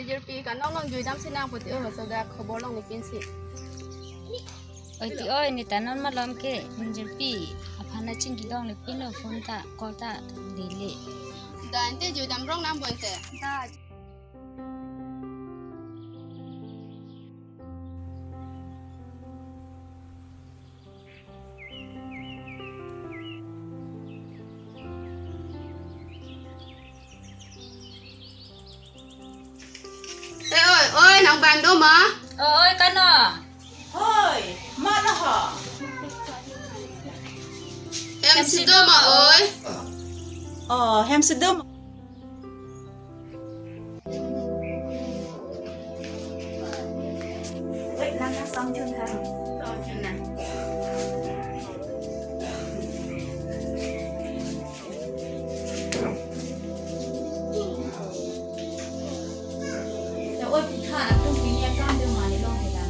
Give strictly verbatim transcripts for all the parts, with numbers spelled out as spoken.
Jirpi kanong nong juidam sinang puti o, soda khobor long ni pinsi. Oi ti oi, ne ta non malom ke, jirpi aphan na chingki dong le pin lo, phone ta, call ta, lele. Da ante juidam rong nang bo ante. Da. Eh, oi, oi, nang bang do ma? Oi, kano? Hoi, ma lo ho? Hem si do ma, oi? Oh, hem si do ma. Wait, lang, lang, song chun ha. Song chun na. Te oi, pi tha, atum pini akam de mane long ke dam.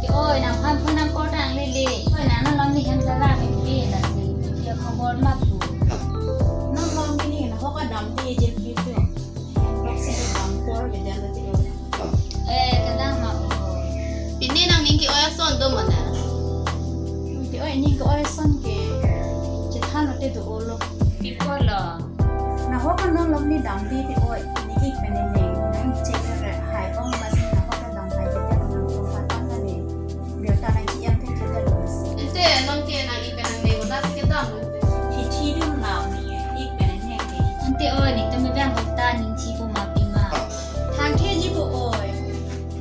Te oi, nang phan phone nang call tang lele. Oi, nang nang long ni hem sala ke pi la si. Te khobor ma pu. Nang long pini na ho ka dam te je pi tu. Lok si dam por ke dam te oi. Eh, kadang ma. Pini nang ning ke-oi ason do mane. Te oi, ning ke-oi ason ke. Chethan lo te do olo. Pi ko lo. Na ho ka non long ni dam di ti oi, ni ik pen ne neng, nang chek re hai ong bas na ho ka dam hai te te nang ko patan na ne. Biar ta nang chi yang te te da lo bas. Ante non ke nang ik pen nang ne wala si ke dam. Hi thi dun na ni ik pen ne neng ke. Ante oi, ni te me bang ko ta ning chi ko ma pi ma. Thang the ji ko oi.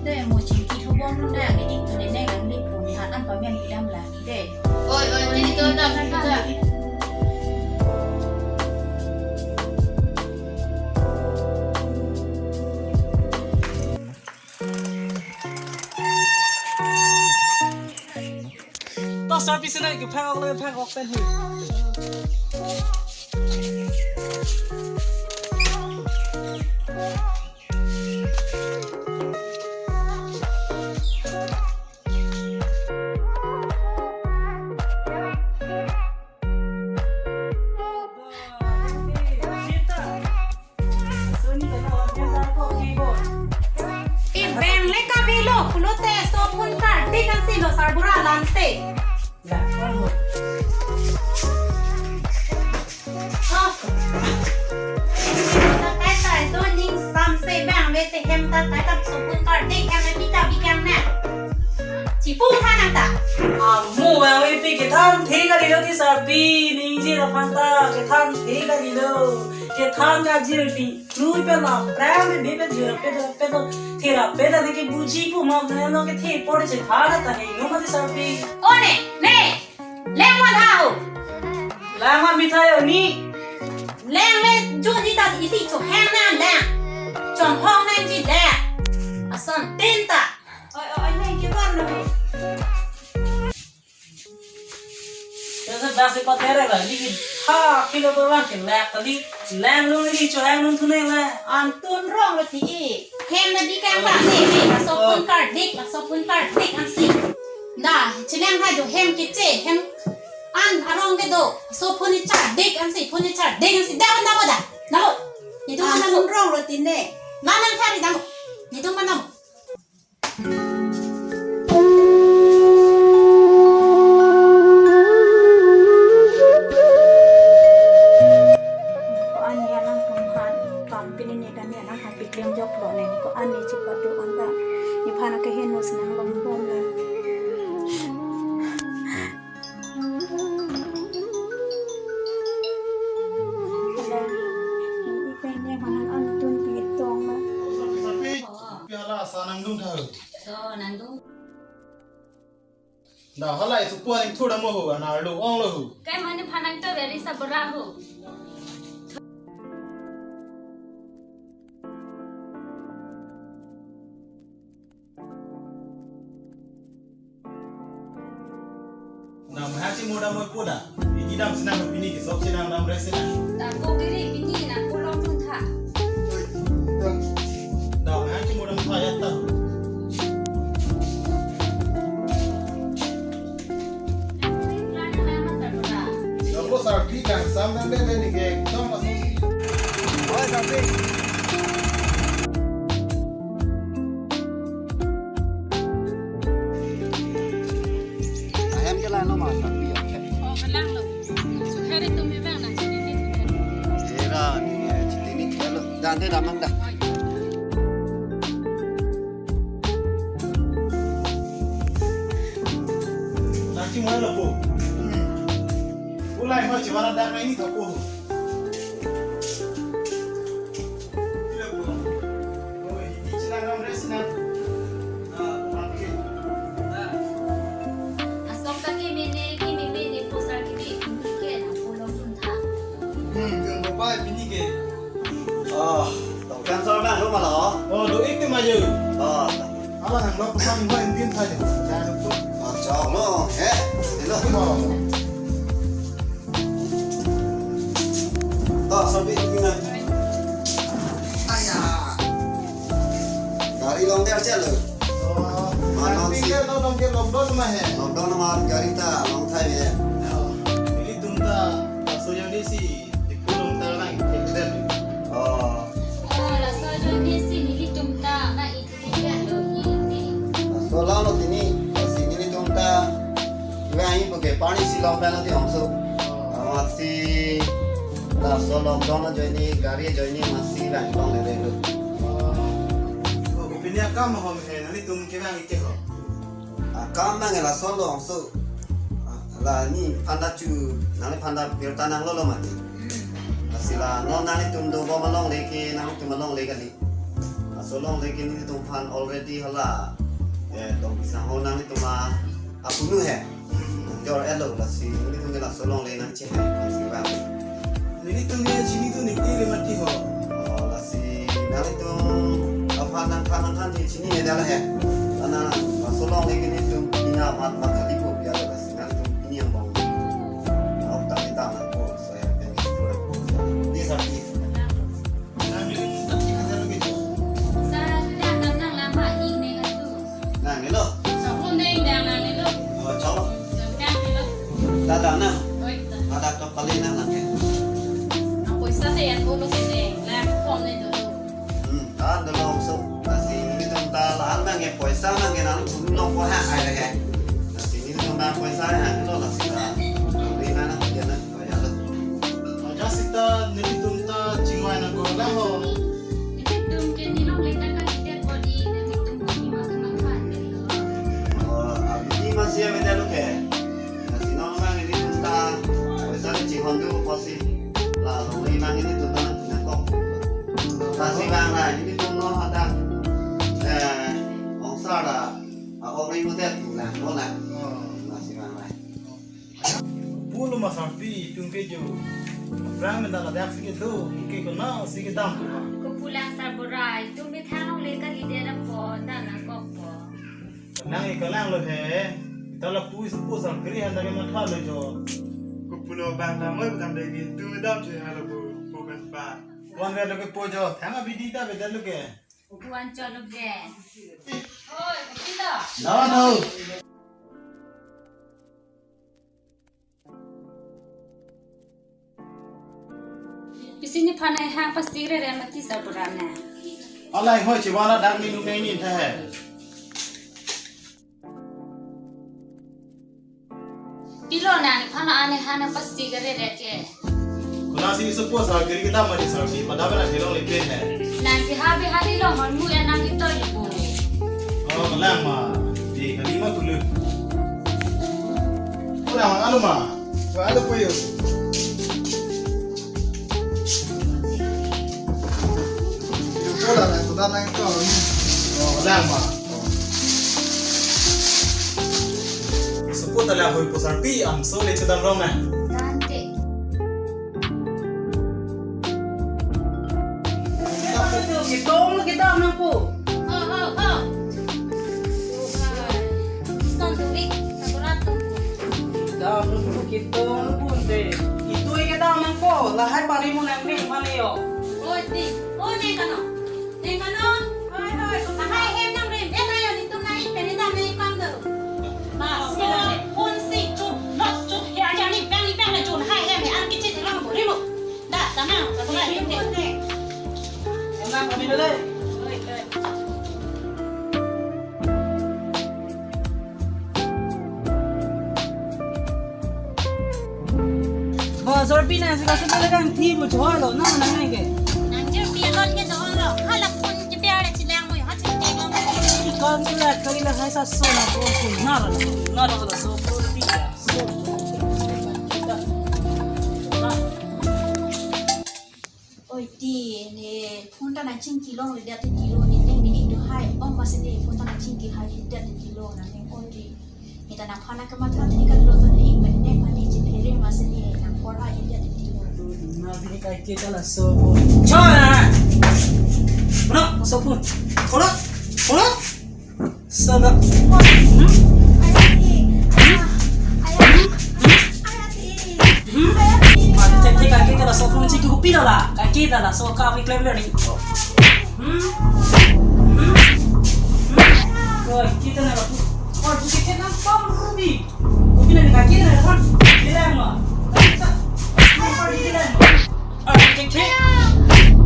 Te mo chingki thu bom lu na ni ik pen ne neng nang ni pu ni han an pa men ki dam la. Oi, oi, ini tuh, tuh, tuh. Tos service na, ke phak ok le, phak ok pen hu. Pi beng le kavelo, pulote sophun kardik ansi lo sarbura lante. Oh. Kai kai do ning samse bang ve te hem ta kai ta sophun kardik hem ta bikang na. Chipung tha nang ta. Amo bang ve pi kethan the kalilo ti sarpi, ningje ra phan ta kethan the kalilo. Kethan kajir di. Lui pe la pram me be pe jira pe do pe do thera pe da ne ke buji pu ma ne no ke the por che thara ta he no ma de sarpi. O ne, ne. Leng ma tha ho. Leng ma mi tha yo ni. Leng le jo ni ta iti cho hang na leng. Chong hong nang ji leng. Ason tin ta. Oi, oi, oi, ne ke bar no. Jasa das ko tere la, ni ha kilo dolang ke lek tadi, leng lung ni cho leng lung thune la. Antun rong lo ti. Hem na bikang ta ne, ne, la sophun kardik, la sophun kardik ansi. Da, cheleng hai do hem ke che, hem an arong ke do, sophun ni chardik ansi, phun ni chardik ansi, da, da, da, da. Ni tu mana mo? Antun rong lo ti ne. La nang hari da mo. Ni tu mana mo? Ko-an ne alang pumhan, kam pini ne kan ne alang happy klem jok lo ne, ko-an ne chepadu anta, nephan ke henus nang long bom le. Hala, ni pen ne manang antun pi tong la. Pi hala sa nangdung tha. To nangdung. Da hala isu puan ing thur dam lo ho, anar lo ong lo ho. Kai mane phanang to very sabra ho. Nang maha si muda mo puda. Iki dam sinang pini ke sok sinang dam res sinang. Dam ko kiri pini nang pulang pun tha. Dam maha si muda mo ya ta. Dam ko sarpi kan sam dam dam ni ke dam masuk. Oi sarpi. Are tum me bang na chini ni. Era ni, eh, chini ni. Chalo, dan de damang da. Laki mana po? Hmm. Ulai ho chiwara dan ini ko po. Asok ta kemene, kememene pusar keme kemene ke na pulo tuntha. Hmm, kung bapai pini ke. Oh, tong kan sor bang lo ma lo. Oh, do ik ti ma je. Oh. Ala hang lo pusar ni ba intin tha je. Oh, chok lo. Eh, hello. Hello. To, sopi, tingnan. Aya. Gari longdet chalo. Oh, manon si. Tinggal no longdet lockdown ma he. Lockdown ma gari ta long thai he. Oh, nelitum ta, laso arni si, ipu long ta lang, ipu del. Oh. Oh, laso arni si, nelitum ta, na Laso lang lo tini, si nelitum ta, ngai pu ke pani si long pen lo ti ongso. Amat si, laso lockdown ajoine, gari ajoine, amat si lang long le le lo. Oh, pini akam hom he, nelitum ke lang ike ho. Akam nang laso lo ongso. Ah, la nephan ta chu, nangliphan ta birta nanglo lo mati. Lasi la non nanglitum dobom alongle ke, nanglitum alongle kali. Laso alongle ke nelitum aphan already hala, eh, tong bisang ho nanglitum a, apunu he. Jor elo lasi nelitum ke laso alongle nangche he, lasi bang. Nelitum ke chini tu niti le mati ho. Oh, lasi nanglitum aphan nangthan nangthan di chini he dala he. Ana laso alongle ke nelitum pina mat mat kali ko ya lasi nanglitum pini angbong. Auk tami tama ko, saya pen ko. Di sapi. Nang ini tak kita jalan gitu. Sa, nang, nang, nang, lama ini neng atu. Nang, hello. Sa, phone neng, nang, nang, hello. Oh, chalo. Nang, nang, hello. Dada, nang. Oi, ta. Dada, kepala nang, nang, ya. Ang poisa sa yan, ulo kene. Lang, phone neng dulu. Hmm, ta dolo so. Lasi nelitum ta la-an nang ke poisa nang ke nang phone nong ko ha ai le ke. Lasi nelitum ta poisa ha lo lasi ta. Ni nang nang dia nang. Oh, ya lo. Aja sita nelitum ta chingvai nang ko la ho. Nelitum ke nelongle ta kalidet bodi, nelitum bodi ma kemangkhan ke lo. Oh, abdi masih ada lo ke. Lasi nong bang nelitum ta poisa chinghon tu posi. La longle nang nelitum ta nangkok. Lasi bang la nelitum lo hadak. Eh, ongsa da. Ako ring ko det tu lang, ko lang. Oh. Lasi bang la. Pulo ma sarpi, itum ke jo. Aphrang mendadak si kedo, ke kona si kedam. Ko pu lang sarbura, itum ke thanlongle kalidet apot, ta nangkokpo. Nang ikalang lo he. Ita lapu isu pu sarpi han ta ke matha lo jo. Ko pulo bang ta moi bang de ke, itum dam che ha lo pu, pu kan pa. Wan ve lo ke po jo, thang abidi ta ve lo ke. Wan cholo ke. Oi, ko pilo. No, no. Pisi nephan ai ha pasi rere mati sarbura ne. Alai hoi chiwara dak minu meng ni tha he. Pilo nang nephan an hai ha nang pasi ke rere ke. Kona si isu pu sarpi kedam ma di sarpi pada bana thelongle pen he. Nang si ha be ha di long hon mu ya nang ito ibu. Oh, lang ma. Di kali ma tulu. Ko lang anu ma. Ko anu po yo. Yo ko lang, ko lang nang ito. Oh, lang ma. Support ala hoi pusar pi ang so le chedam rong na. Tante. Kitong lo kita nangpo. Ho, ho, ho. Son tuwi, sakurat tum. Kita nangpo kitong lo pun te. Itu kita nangpo. Lahai pari mo nang ring pali yo. Oi, ti. Oi, neng kano. Neng kano. Hoi, hoi. Lahai hem nang ring. Eh, ayo, nitum nai, peni dam nai kam do. Ma, so, phone si, chuk, nok, chuk, ya, ya, ni pang, ni pang, na chun, hai, hem, ni, ang kichit, lang, bo, ri, bo. Da, da, nang, da, bo, ri, bo. Em, nang, kami dulu. Bo, Sorpi na sika sudah kan thi bu jho lo na na nang ke. Nang jor pi alon ke do lo. Hala phone je biar le chilang mo ha ching te mo. Ikon tu la kali la hai sa so na ko ko na la. Na la la so ko pi ya. So. Oi ti ne phone ta nang chingki longledet ti lo ne ne ne do hai ong ma se ne phone ta nang chingki hai ledet ti lo na ne oi ti. Ne ta nang phone na kamatha ti ka lo ta ne ing ne phone ne chephere ma se ne nang por hai ledet ti lo. Na bini kaike ta laso phone. Chora. Kono laso phone. Kono. Kono. Sana. Hmm? Hmm? Hmm? Thek thek kaike ta laso phone chingki kopi la la. Kaike ta laso ka pi klem le ni. Hmm? Hmm? Hmm? Oi, kita na lapu. Oi, bukan kita na pam rubi. Kopi na kaike ta laso. Bilang ma. Bilang ma. Arju thek thek. Arju thek thek.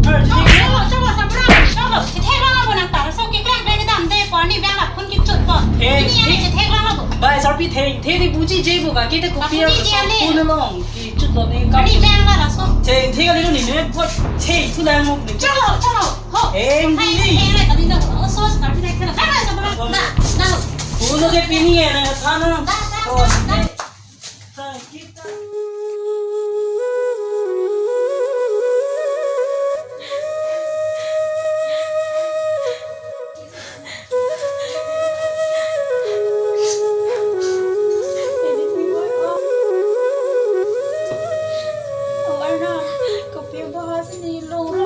Cholo, cholo, sabra, cholo. Chethek lang abo nang ta, so keklem pen kedam de, pon ni biang la phone kechut pon. Thek, ini ani thek. Chethek lang abo. Bai, sorpi thek thek ni buji je bu ka, kita kopi. Buji je ani. Phone long kechut pon ni ka. Ani biang la laso. Thek thek kali ni ne, buat thek thu lang mo ni. Cholo, cholo. Ho. Eh, hai, ni. Eh, hai, kami dah. Oh, so, sorpi thek thek. Hai, hai, sabra. Da, da. Phone ke pini ya, na thana. Da, da, da, da. Kopi bahas ni long.